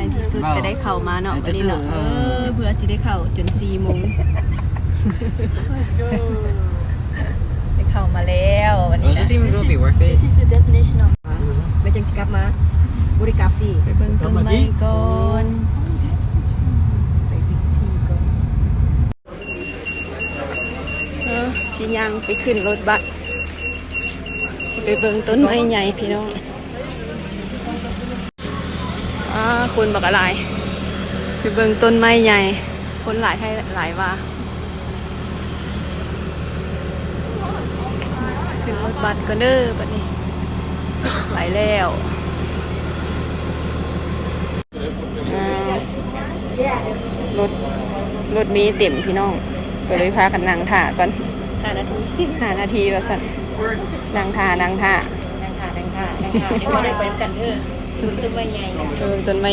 ໃນທີ່ສຸດກໍໄດ້ເຂົ້າມາເນາະ ເອີ ບັດນີ້ເນາະ ເອີ ເພື່ອຊິໄດ້ເຂົ້າຈົນສີ່ໂມງ ໄດ້ເຂົ້າມາແລ້ວບັດນີ້ນະ This is the definition of ແມ່ນຈັ່ງຊິກັບມາ ບໍ່ໄດ້ກັບຕິ ໄປເບິ່ງຕົ້ນໄມ້ກ່ອນ ໄປພິທີກ່ອນ ເອີ ຊິຍ່າງໄປຂຶ້ນລົດບັສ ຊິໄປເບິ່ງຕົ້ນໄມ້ໃຫຍ່ພີ່ນ້ອງ ອາ ຄົນບັກຫຼາຍ ໄປເບິ່ງຕົ້ນໄມ້ໃຫຍ່ ຄົນຫຼາຍແທ້ຫຼາຍວ່າ ຂຶ້ນລົດບັສກ່ອນເດີບັດນີ້ ໄປແລ້ວ. ອ່າ ລົດ ລົດເມເຕັມພີ່ນ້ອງ ກໍເລີຍພາກັນນັ່ງຖ້າກ່ອນ ຫ້ານາທີ ຫ້ານາທີວ່າຊັ້ນ ນັ່ງຖ້າ ນັ່ງຖ້າ ນັ່ງຖ້າ ນັ່ງຖ້າ ຍັງບໍ່ໄດ້ໄປນຳກັນເດີ ເບິ່ງຕົ້ນໄມ້ໃຫຍ່ ເບິ່ງຕົ້ນໄມ້